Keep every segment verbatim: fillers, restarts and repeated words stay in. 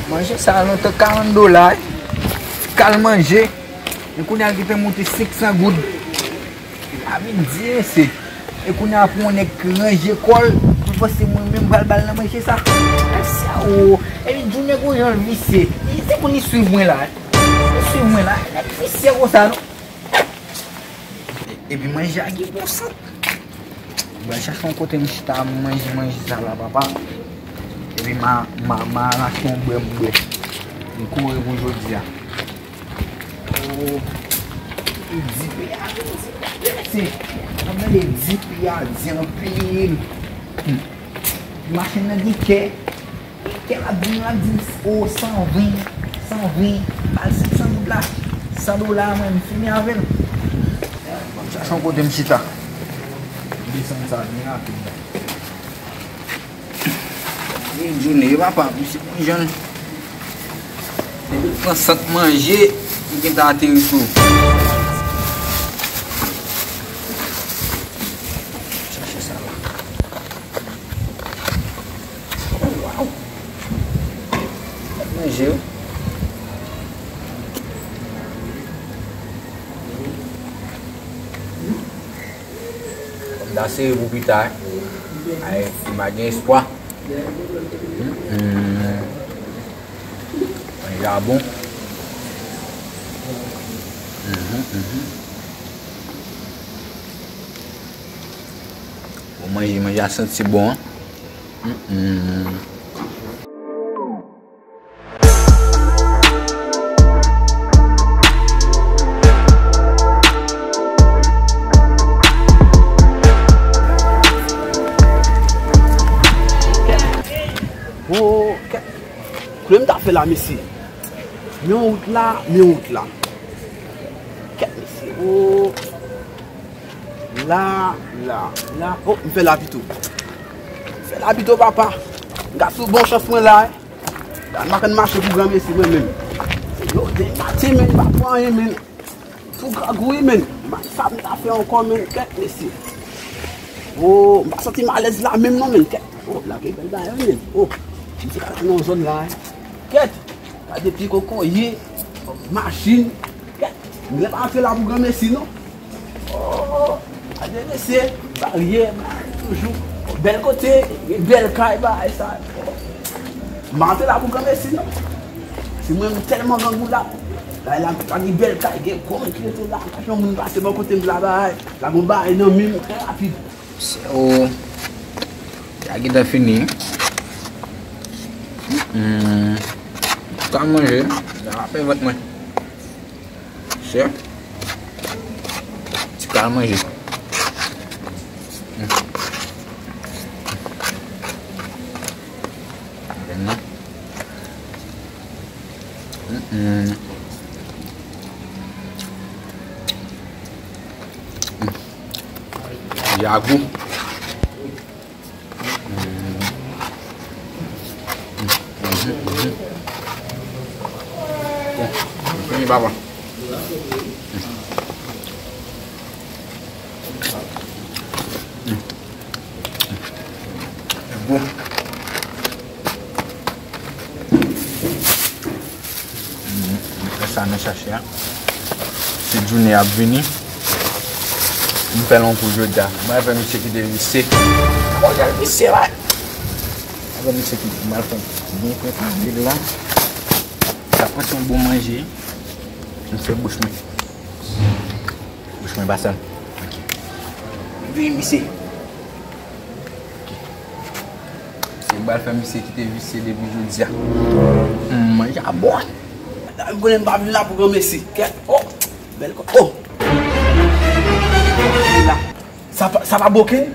Manje sa lontan karant dola, wi. Kal manje. E kounye a l gentan monte senk san goud. A vin di, mesye. E kounye a pou yon nèg ki ranje kò l, pou panse mwen menm pral ba l nan manje sa. Mesye, o. Epi di w nèg ou jan l visye. Li se pou li swiv mwen la. Li swiv mwen la. Nèg visye konsa, non. E- Epi manje a gen bon sant. Mwen chache yon kote m chita, m manje manje sa la, papa. Epi ma, ma, ma al achte yon bwè m bwè. M kore pou jodi a. Oh, di peyi a, di peyi a, di peyi a, di peyi a, di anpil. Hmm. Machin nan gen kè. Kè l ap di m, l ap di m, o, san ven, san ven, ba l senk san goud la, san dola, mwen, m fini avè l. Bon, chache yon kote m chita. M desann sa byen rapid la. Vin jounen, yo papa, misye konn jan l. Depi l pran sant manje, li gentan ateri sou. Chache sa la. Waw. Manje, wi. Kòm ta sere pou pita, wi. Ay, m pa gen espwa. Mm-mm. Manje a bon. Mhm, mhm. Bon, manje, manje a santi bon, an. Mm-mm. Oh, kèt. Kote m ta fè la, mesye? Men yon wout la, men yon wout la. Kèt, mesye. Oh. La, la, la. Oh, m fè la pito. M fè la pito, papa. M ka sou bon chans mwen la, eh. La, m pa konn mache pou granmesi mwen menm. Yo, de maten, men, m pa pran anyen, men. Tou grangou wi, men. M pa sa m ta fè ankò, men. Kèt, mesye. Oh, m pa santi m alèz la menm non, men. Kèt. Oh, la gen bèl bagay, men. Oh, m se ka nan yon zòn la, eh. Kèt. Gade pye kokoye. Machin. Kèt. M lè pa antre la pou granmesi, non. Oh, gade mesye, baryè, bagay toujou. Bèl kote, bèl kay, bagay sa. M pa antre la pou granmesi, non. Si mwen, m tèlman grangou la. Bagay la, pa gen bèl kay, gen gwo moun ki rete la. Pa gen moun pase bò kote m la, bagay. La, gon bagay nan men m, trè rapid. Se o. Ya gentan fini. Hmm. Ka manje, sa va fè vant mwen. Chè. Ti kal manje. Mm. Mm, mm. Mm. Jagou. Bon, fini, papa. Bon. Mwen fè sa nan sachè a. Se jounen ap vini. M fè l yon kou jodi a. Mwen fè misye kite visye. Mwen fè l visye, wi. Mwen fè misye kite. Mwen fè l byen prepare l la. Sa pran yon bon manje. M fè bouch mwen. Bouch mwen pa sal. Ok. Vini, misye. Se bal fè misye kite visye depi jodi a. Hmm, manje a bon. Dam konnen m pa vin la pou granmesi. Kèt. Oh, bèl kò. Oh. La. Sa pa, sa pa boken?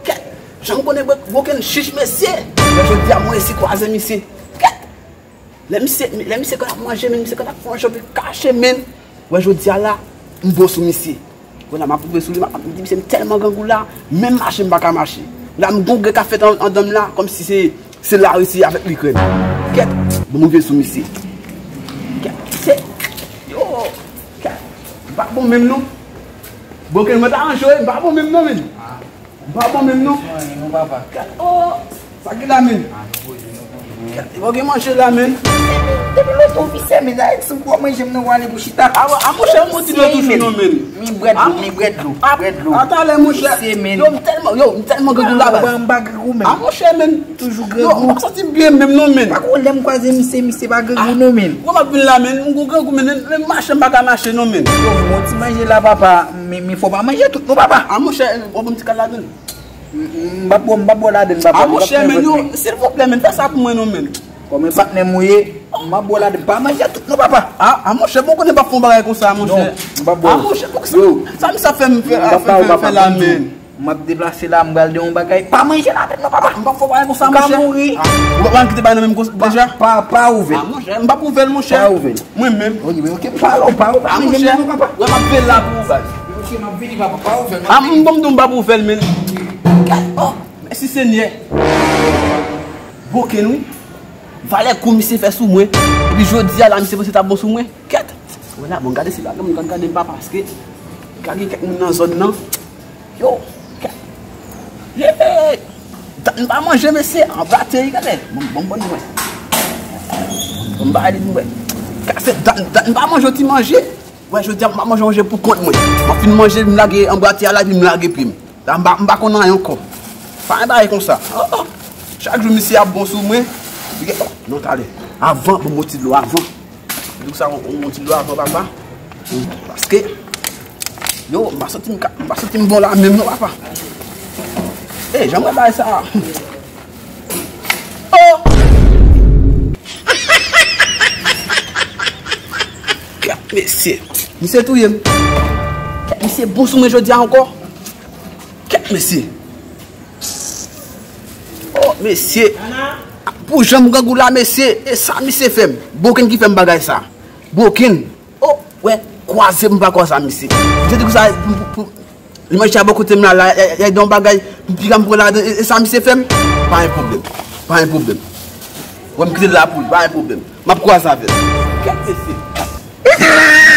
Kèt. Jan m konnen bo-, boken chich mesye. Men jodi a mwen resi kwaze misye. Kèt. Lè misye, lè misye konn ap manje, men misye konn ap fè yon jan pou kache, men. Wè jodi a la, m bon sou misye. Kounye a m ap pwouve sou li, m ap di misye m tèlman grangou la, menm mache m pa ka mache. La m gon gè k ap fèt an, anndan m la, kòmsi se, se Larisi avèk Likrèn. Kèt, bon m rive sou misye. Kèt, se, yo, kèt, m pa bon menm non. Bon, kèt, mwen ta ranje, m pa bon menm non, men. M pa bon menm non. Kèt, oh, sa ki la, men. Ou gen manje la, men. Depi lontan ou vise, men, sa vle di si w pran manje m nan, w ale pou chita. A, a, monchè, ou monte dlo toujou non, men. Mi bwè dlo, mi bwè dlo, bwè dlo. A, talè, monchè. Vise, men. Yo, m tèlman, yo, m tèlman grangou la, baz. M pa grangou, men. A, monchè, men. Toujou grangou. Yo, m pa santi m byen menm non, men. Pa gen lè m kwaze misye, misye pa grangou non, men. Yo, m ap vin la, men. M gon grangou, men. Menm mache m pa ka mache non, men. Yo, bon ti manje la, papa. Men, men fò w pa manje tout non, papa. A, monchè, w ap ban m ti kal ladann. M, m, m p ap bwè, m p ap bwè ladann, papa. A, monchè, men, yo, silvouplè, men, fè sa pou mwen non, men. Kòm e patnè m ou ye, m p ap bwè ladann. Pa manje tout non, papa. A, a, monchè, bon, konnen m p ap fè yon bagay konsa, monchè. Non, m p ap bwè. A, monchè, poukisa sa misye ap fè m fè, ap fè, fè, fè la, men. M ap deplase la, m pral de yon bagay. Pa manje ladann non, papa. M p ap fè yon bagay konsa, monchè. Ou ka mouri. A, ou pa kite bagay nan men m konsa deja? Pa, pa ouvè. A, monchè, m p ap ouvè l, monchè. Pa ouvè l. Mwen menm. Ok, men ok, m pale w, pa, w pa manje m non, papa. Wè, m ap veye la pou ou, baz. Ok, m ap vini, papa, pa ouvè l. A, m bon, m di w m p ap ouvè l, men. Oh, mèsi Senyè. Boken, wi. Valè kou misye fè sou mwen. Epi jodi a la, misye panse t ap bon sou mwen. Kèt. Wè la, bon, gade si pa gen moun k ap gade m, papa, paske ka gen kèk moun nan zòn nan. Yo, kèt. Ye! Dat m pa manje, mesye, anba teri, gade. Bon, bon, bon, mwen. Bon, m pa ale, mwen. Kase dat, dat m pa manje, yon ti manje. Wè, jodi a, m pa manje, manje pou kont mwen. M ap fin manje, m lage anba teri a la, epi m lage pye m. La, m pa, m pa konn anyen ankò. Pa gen bagay konsa. Oh, oh. Chak jou, misye ap bon sou mwen. Li gen, oh, non, talè. Avan, bon, bon ti dlo avan. Di w sa, yon, yon ti dlo avan, papa. Paske, yo, m pa santi m ka, m pa santi m bon la menm non, papa. E, jan mwen bay sa. Oh! Kèt, mesye. Misye touye m. Kèt, misye bon sou mwen jodi a ankò. Kèt, mesye. Oh, mesye. Pou jan m grangou la, mesye. E sa misye fè m. Boken ki fè m bagay sa. Boken. Oh, wè, kwaze m pa kwaze a misye. Misye di konsa, pou, pou, pou, li manje a bò kote m la, la, y a, y a, y a yon bagay, m piga m pran ladan, e, e sa misye fè m? Pa gen pwoblèm. Pa gen pwoblèm. Wè, m kite l la pou li, pa gen pwoblèm. M ap kwaze avè l. Kèt mesye.